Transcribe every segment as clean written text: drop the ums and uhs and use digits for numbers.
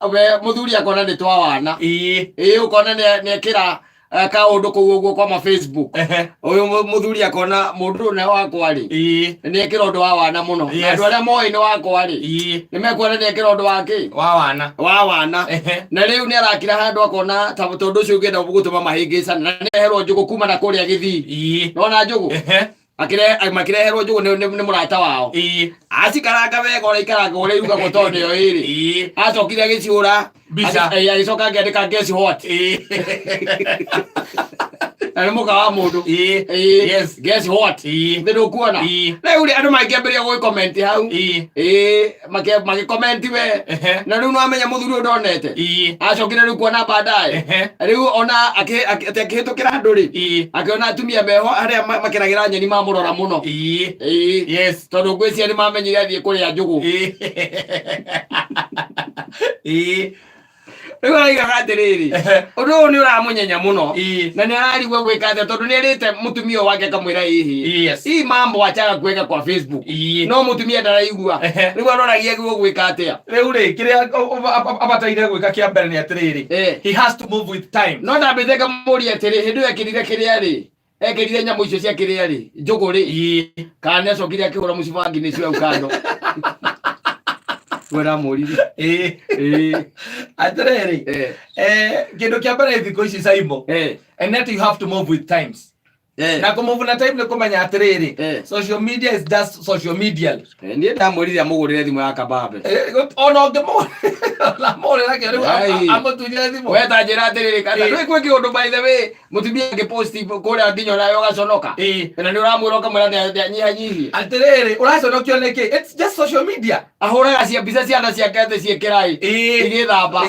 We mũthuri akona nĩ twa wana. Ĩĩ. Ĩĩ, ũkona nĩ ekĩra kaũndũ kũu ũguo kwa ma Facebook. Ũyũ mũthuri akona mũndũ ũyũ nĩ wakwa rĩ, nĩ ekĩra ũndũ wa wana mũno. Na andũ arĩa moĩ nĩ wakwa rĩ, nĩ mekuona nĩ ekĩra ũndũ wa kĩ? Wa wana. Wa wana. Na rĩu nĩ arakira handũ akona ta tondũ ũcio ũngĩenda gũtũma mahĩngĩcane, na nĩ aheherwo njũgũ kuma na kũrĩa Gĩthii. Nona njũgũ? Makĩreherwo njũgũ nĩ mũrata wao. Acikaranga wega ũrĩa ikaranga, ũrĩa irugagwo, tondũ nĩyo ĩrĩ. Acokire agĩciũra Mbica. Agĩcoka akĩandĩka, "Guess what?" Na nĩ mũka wa mũndũ. Ĩĩ. "Guess what?" Nĩ ndũkuona? Ĩĩ. Rĩu rĩ, andũ mangĩambĩrĩria gũgĩcomment hau. Ĩĩ, magĩcomment we. Na rĩu nĩwamenya mũthuri ũyũ ndonete. Acokire rĩu kuona baadaye. Rĩu ona atĩ akĩhĩtũkĩra andũ rĩ, akĩona atumia meho arĩa makeragĩra nyeni mamũrora mũno. Ĩĩ. Tondũ ngwĩciria nĩ mamenyire athiĩ kũrĩa njũgũ. Rĩu araigaga atĩrĩrĩ, ũndũ ũyũ nĩ ũramũnyenya mũno. Na nĩ ararigwo gwĩka atĩa, tondũ nĩ erĩte mũtumia ũyũ wake akamwĩra ĩhĩ, hii mambo achaga kuweka kwa Facebook. No mũtumia ndaraigua. Rĩu aroragia gwĩka atĩa. Rĩu rĩ, kĩrĩa abataire gwĩka kĩa mbere nĩ atĩrĩrĩ, he has to move with time. No ndambĩte ngamũria atĩrĩ, hĩndĩ ĩyo ekĩrire kĩrĩa rĩ, ekĩrire nyamũ icio cia kĩrĩa rĩ, njũgũ rĩ, kana nĩ acokire akĩhũra mũcibangi nĩcio hau kando? We ndamũririe. Ĩĩ. Atĩrĩrĩ, kĩndũ kĩa mbere thikũ ici, Saimo, and that you have to move with times. Na kũmove na time nĩ kũmenya atĩrĩrĩ, social media is just social media. Niĩ ndamwĩrire amũgũrĩre thimũ ya kabambe. Ona ũngĩmũrĩra kĩo rĩu amũtunyire thimũ. We ta njĩra atĩrĩrĩ, kana ndũĩ gwĩ kĩũndũ, by the way, mũtumia angĩpost kũrĩa nginya onawe ũgaconoka. Na nĩ ũramwĩra ũkamwĩra nĩanyihanyihie. Atĩrĩrĩ, ũraconokio nĩkĩ? It's just social media. Ahũraga cia mbica ciana ciake atĩ ciĩkĩrai igĩthamba.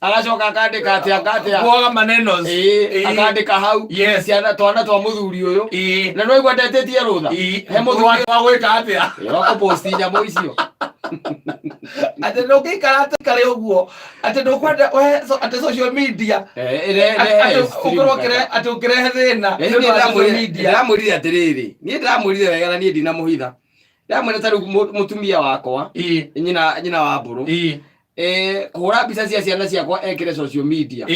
Agacoka akandĩka atĩ akatĩa. Kuoga manenos. Ĩĩ, akandĩka hau. Ciana, twana twa mũthuri ũyũ. Na no igua ndetĩtie rũtha. He mũthuri wa gwĩka atĩa? Wa kũposti nyamũ icio. Atĩ ndũngĩikara atĩ karĩ ũguo atĩ ndũkwenda atĩ social media atĩ ũkorwo atĩ ũkĩrehe thĩna nĩ ũndũ wa social media. Ndĩramwĩrire atĩrĩrĩ, niĩ ndĩramwĩrire wega na niĩ ndinamũhitha. Ndĩramwĩra ta rĩu mũtumia wakwa, nyina wa mbũrũ, kũhũra mbica cia ciana ciakwa ekĩre social media,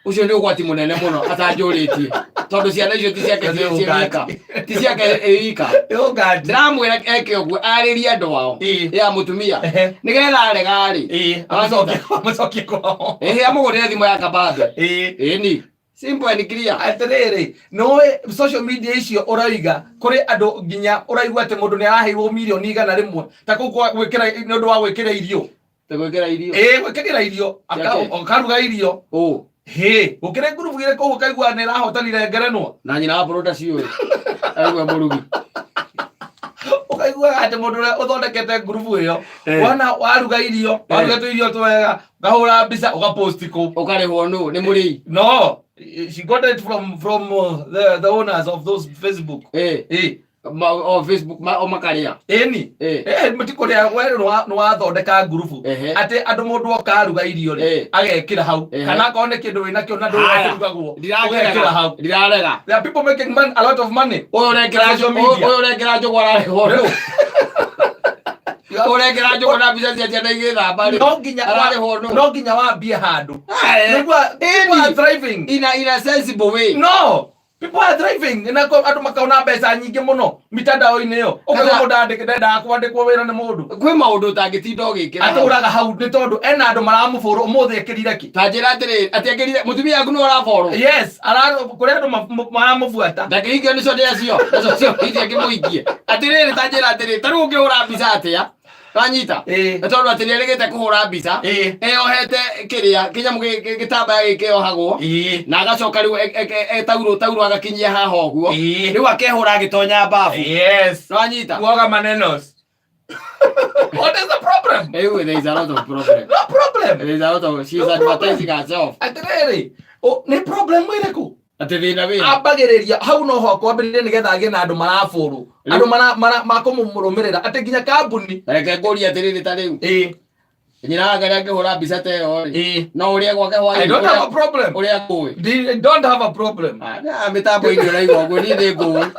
ũcio nĩ ũgwati mũnene mũno atanjũrĩtie, tondũ ciana icio ti ciake Nĩ ciĩ ũgwati. wika, ti ciake ĩ wika. Nĩ ũgwati. Ndĩramwĩra eke ũguo, arĩrie andũ ao ya mũtumia nĩgetha arega rĩ, Amũcokie kwao. Ĩhĩ, amũgũrĩre thimũ ya kabambe. Ĩni, simple and clear. Atĩrĩrĩ, nĩũĩ social media icio ũroiga kũrĩ andũ nginya ũraigua atĩ mũndũ nĩ araheirwo mirioni 100 ta kũu kwa gwĩkĩra, nĩ ũndũ wa gwĩkĩra irio. Ta gwĩkĩra irio? Ĩĩ, gwĩkĩra irio. Ciake? Akaruga irio. Ũ? Hĩ, gũkĩrĩ ngurubu irĩ kũu ũkaigua nĩ ĩrahotanire ngerenwa. Na nyina wa mbũrũ ndaciũĩ, aigua mũrugi. Ũkaiguaga atĩ mũndũ ũrĩa ũthondekete ngurubu ĩyo, wona waruga irio, waruga tũirio twega, ũkahũra mbica, ũgaposti kũu. Ũkarĩhwo nũ? Nĩ mũrĩi? No, she got it from the owners of those Facebook. O Facebook o makarĩa? Ĩni. Mũtikũrĩa, we nĩ wathondeka ngurubu atĩ andũ, mũndũ oka aruga irio rĩ, agekĩra hau, kana akorwo nĩ kĩndũ wĩnakĩo na ndũĩ Haya. kĩrugagwo, Ndirakerega. ũgekĩra hau. Ndirarega. There are people making a lot of money. Ũyũ ũrekĩra Social media. Ũyũ ũrekĩra njũgũ ararĩhwo nũ? Ũrekĩra njũgũ na mbica cia ciana igĩthamba rĩ, No nginya ararĩhwo nũ? No nginya wambie handũ. Aya. Nĩguo people are thriving. In a sensible way. No, people are thriving na andũ makaona mbeca nyingĩ mũno mitandao-inĩ ĩyo, ũkaigua mũndũ ndendaga kwandĩkwo wĩra nĩ mũndũ. Kwĩ maũndũ ũtangĩtinda ũgĩkĩra hau. Atũraga hau nĩ tondũ ena andũ maramũbũrũ ũmũthĩ ekĩrire kĩ. Ta njĩra atĩrĩrĩ, atĩ ekĩrire mũtumia waku nĩ ũraborwo? Yes, kũrĩ andũ maramũbuata. Ndangĩhingio nĩcio, nĩ acio nacio iria ngĩmũhingie. Atĩrĩrĩ, ta njĩra atĩrĩrĩ, ta rĩu ũngĩhũra mbica atĩa wanyita? Ĩĩ. Nĩ tondũ atĩ nĩerĩgĩte kũhũra mbica eyohete kĩrĩa kĩnyamũ gĩtambaya gĩkĩ kĩohagwo, na agacoka rĩu taurũ taurũ agakinyia haha ũguo. Rĩu akehũra agĩtonya babu. Nĩwanyita? Kuoga manenos. What is the problem? Rĩu there is a lot of problem. No problem. There is a lot of, she is No problem. advertising herself. Atĩrĩrĩ, nĩ problem ĩrĩkũ? Atĩ thĩna wĩna Ambagĩrĩria hau noho akwambĩrĩria nĩgetha agĩe na andũ marabũrũ, andũ makũmũrũmĩrĩra, atĩ nginya kambuni. Reke ngũrie atĩrĩrĩ, ta rĩu nyina wa Ngai angĩhũra mbica ta ĩyo rĩ, no ũrĩa gwake hwaĩ? I don't have a problem. Ũrĩa ngũĩ. I don't have a problem. Ah, na mĩtambo-inĩ ũraigua ũguo, niĩ nĩ ngũĩ.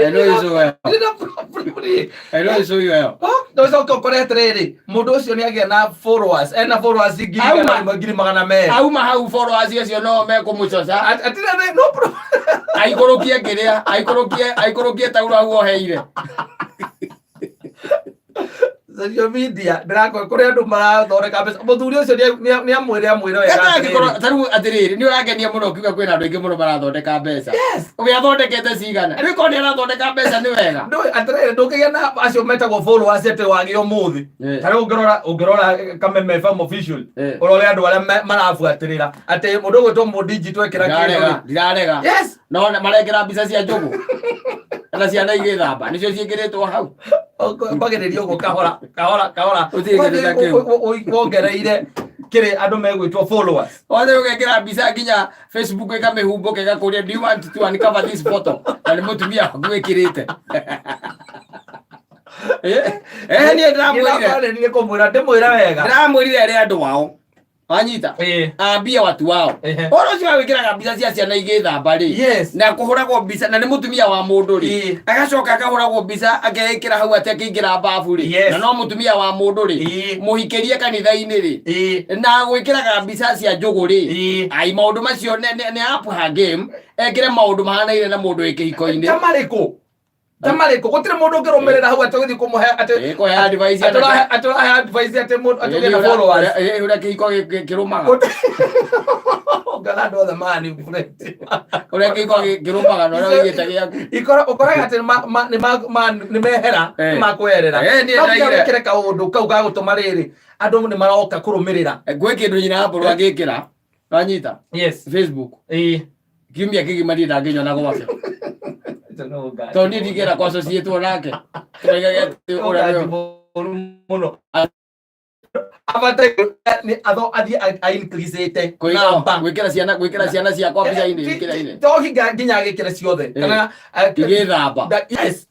I know you so well. Ndirĩ na problem niĩ. I know you so well. Ndocoke ũkore atĩrĩrĩ, mũndũ ũcio nĩ agĩa na followers, ena followers ngiri Auma. igana rĩmwe, 200,000. Auma hau followers acio no mekũmũcoca. Atirĩ na no problem. Aikũrũkie kĩrĩa, aikũrũkie, aikũrũkie tauro hau oheire. Social media ndĩrakora kũrĩ andũ marathondeka mbeca. Mũthuri ũcio nĩ amwĩre amwĩre wega Kata angĩkorwo atĩrĩrĩ. ta rĩu atĩrĩrĩ, nĩ ũrangenia mũno ũkiuga kwĩna andũ aingĩ mũno marathondeka mbeca. Yes. We athondekete cigana? Rĩu korwo nĩ arathondeka mbeca nĩ wega. Ndũĩ atĩrĩrĩ, ndũngĩgĩa na acio metagwo followers atĩ wagĩa ũmũthĩ. Ta rĩu ũngĩrora ũngĩrora Kameme FM official, ũrore andũ arĩa marabuatĩrĩra atĩ mũndũ ũgwĩtwo Mũndinji twekĩra kĩndũ Ndirarega, rĩ. ndirarega. Yes. No marekĩra mbica cia njũgũ. Na ciana igĩthamba, nĩcio ciĩkĩrĩtwo hau. Kwagĩrĩria ũguo kahora kahora kahora. Gũtirĩ kĩndũ ta kĩu. Wongereire kĩrĩ andũ megwĩtwo followers. Othe ũgekĩra mbica nginya Facebook ĩkamĩhumbũka ĩgakũria, do you want to uncover this photo? Na nĩ mũtumia waku wĩkĩrĩte. Niĩ ndĩramwĩrire. Nĩ kũmwĩra ndĩmwĩra wega. Ndĩramwĩrire arĩ andũ ao. Wanyita? Ambie watu wao. Ũhoro ũcio wa gwĩkĩraga mbica cia ciana igĩthamba rĩ. Na kũhũragwo mbica na nĩ mũtumia wa mũndũ rĩ. Agacoka akahũragwo mbica akeĩkĩra hau atĩ akĩingĩra babu rĩ. Na no mũtumia wa mũndũ rĩ. Mũhikĩrie kanitha-inĩ rĩ. Na gwĩkĩraga mbica cia njũgũ rĩ. Ai maũndũ macio nĩ up her game. Ekĩre maũndũ mahanaine na mũndũ wĩ kĩhiko-inĩ. Ta marĩkũ? Ta marĩkũ? Gũtirĩ mũndũ ũngĩrũmĩrĩra hau atĩ ũgĩthiĩ kũmũhe atĩ Ĩ, kũhe advice atĩ ũrahe atĩ ũrahe advice atĩ mũndũ atĩ ũgĩe na followers. Ũrĩa kĩhiko kĩrũmaga. Ũngĩona andũ othe manipulate. Ũrĩa kĩhiko kĩrũmaga na ũrĩa ũigĩte gĩaku. Ikora ũkoraga atĩ nĩ mehera nĩ makweherera. Niĩ No nginya ndaigire. wĩkĩre kaũndũ kau ga gũtũma rĩrĩ andũ nĩ maroka kũrũmĩrĩra. Gwĩ kĩndũ nyina wa mbũrũ angĩkĩra. Wanyita? Facebook. Kiumia kĩgima niĩ ndangĩnyona gwake. Tondũ niĩ ndingĩenda kwa associate nake. Tũkaigage atĩ ũrĩa nĩwe- Mũru mũno. Abataire nĩ atho athiĩ a increase-ĩte namba. Gwĩkĩra ciana ciakwa mbica-inĩ gwĩkĩra-inĩ. To nginya agĩkĩre ciothe. Kana Igĩthamba. Yes.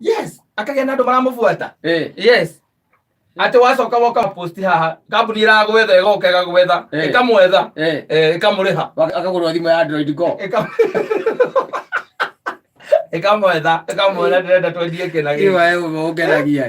Yes. Akagĩa na andũ maramũbuata. Yes. Atĩ wacoka woka post haha kambuni ĩragwetha ĩgoka ĩgagwetha ĩkamwetha ĩkamũrĩha. Akagũrwo thimũ ya Android Go. Ĩkamwetha ĩkamwĩra ndĩrenda twendie kĩna gĩkĩ. Iwa ũngenagia.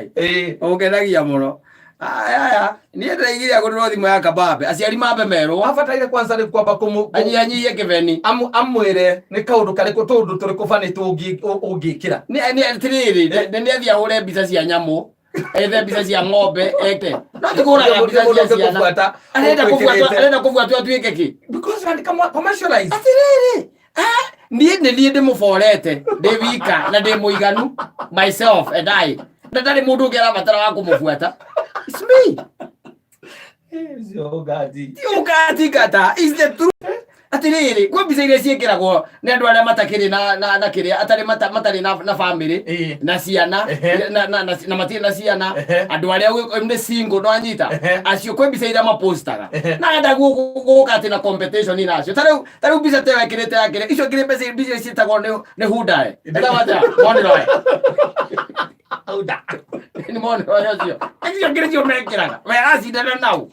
Ũngenagia mũno. Aya aya, niĩ ndĩraigire agũrĩrwo thimũ ya kabambe. Aciari mambe merwo. Wabataire kwanza rĩu kwamba kũmũ Anyihanyihie kĩbeni. Amwĩre nĩ kaũndũ karĩkũ tũũndũ tũrĩkũ bani ũngĩkĩra. Nĩ atĩrĩrĩ, nĩ athiĩ ahũre mbica cia nyamũ. Ethe mbica cia ng'ombe eke. No ti kũhũraga mbica cia ciana. Arenda kũbuatwo, arenda kũbuatwo atuĩke kĩ? Because and commercialize. Atĩrĩrĩ, niĩ nĩ niĩ ndĩmũborete ndĩ wika na ndĩ mũiganu myself and I. Na ndarĩ mũndũ ũngĩ arabatara wa kũmũbuata. It's me. Ti ũgati ngata. It's the truth. Atĩrĩrĩ, kwĩ mbica iria ciĩkĩragwo nĩ andũ arĩa matakĩrĩ na na na kĩrĩa atarĩ matarĩ na na family na ciana na na na na matirĩ na ciana andũ arĩa nĩ single no anyita acio kwĩ mbica iria mapostaga na enda gũka atĩ na competition nacio ta rĩu ta rĩu mbica ta ĩyo ekĩrĩte ya kĩrĩa icio ngĩrĩ mbeca mbica ciĩtagwo nĩ nĩ Hyundai ĩtagwo atĩa Monroe Hunda. Nĩ Monroe ũcio acio ngĩrĩ cio mekĩraga we aracindana nau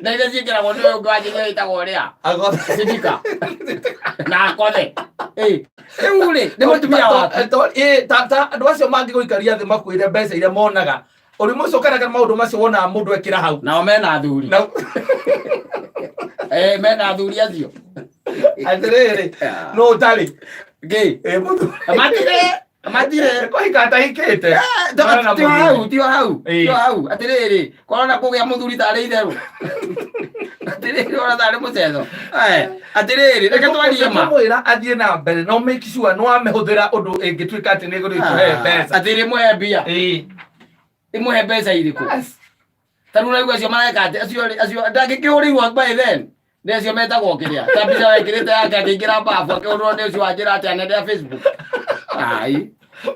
na iria ciĩkĩragwo nĩ ũyũ ũngĩ wanjĩrĩria wĩtagwo ũrĩa Agothe. Sidika na akothe. Rĩu rĩ nĩ mũtumia waku. Ta andũ acio mangĩgũikaria thĩ makwĩre mbeca iria monaga ũrimũ ũcio kana kana maũndũ macio wonaga mũndũ ekĩra hau. Nao mena athuri. Mena athuri acio. Atĩrĩrĩ, no ũtarĩ. Ngĩ. Mũthuri. Matirĩ. Matire. Kũhika atahikĩte. Ti hau, ti hau, ti hau. Atĩrĩrĩ, korona kũgĩa mũthuri tarĩ itherũ. Atĩrĩrĩ, ona tarĩ mũcetho. Atĩrĩrĩ, reke twarie ma. Mwĩra athiĩ na mbere no make sure nĩ wamĩhũthĩra ũndũ ĩngĩtuĩka atĩ nĩ ĩgũrĩkũhe mbeca. Atĩrĩ, mũhe mbia. Ĩmũhe mbeca irĩkũ? Ta rĩu ũraigua acio mareka atĩ acio acio ndangĩkĩhũrĩirwo by then. Nĩ acio metagwo kĩrĩa. Ta mbica wekĩrĩte yake akĩingĩra bafu akĩhũrwo nĩ ũcio wanjĩra atĩ anene a Facebook. Ai.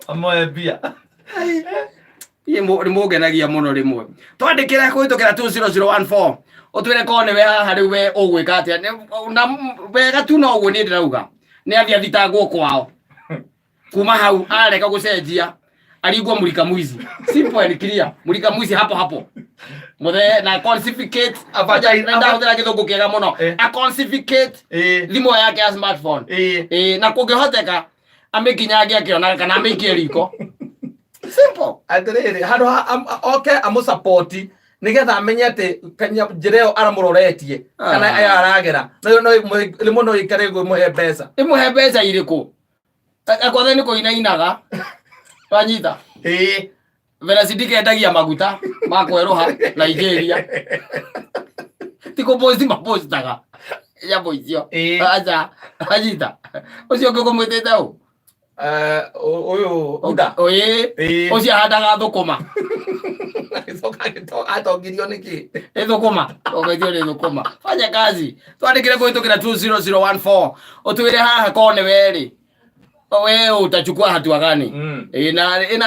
Amũhe mbia. Iĩ nĩ mũngenagia mũno rĩmwe. Twandĩkĩre kũhĩtũkĩra 20014. Ũtwĩre korwo nĩwe haha rĩu we ũgwĩka atĩa. Na wega tu no ũguo niĩ ndĩrauga. Nĩ athiĩ athitangwo kwao. Kuma hau areka gũcenjia aringwo mulika mwizi. Simple and clear. Mulika mwizi hapo hapo. Muthe na confiscate ndahũthĩra gĩthũngũ kĩega mũno. A confiscate thimũ yake ya smartphone. Na kũngĩhoteka Amĩkinyange akĩonaga kana amĩikie riko. Simple. Atĩrĩrĩ, handũ ha oke amũsapoti nĩgetha amenye atĩ njĩra ĩyo aramũroretie kana ĩyo aragera no rĩmwe no ĩikare ĩmũhe mbeca. Ĩmũhe mbeca irĩkũ? Akwathe nĩ kũinainaga. Wanyita? Ĩĩ. Vera Sidika endagia maguta ma kwerũha Nigeria. Ti kũposti mapostaga nyamũ icio. Ĩĩ. Aca, wanyita? Ũcio ũngĩ ũkũmwĩtĩte ũ? Ũyũ Huda. Ĩĩ. Ĩĩ. Ũcio ahandaga thũkũma. Agĩcoka atongirio nĩkĩ? Nĩ thũkũma. Ũgeithio nĩ thũkũma. Fanya kazi. Twandĩkĩre kũhĩtũkĩra 20014. Ũtwĩre haha korwo nĩ we rĩ. We utachukua hatua gani? Ĩĩ, na ĩna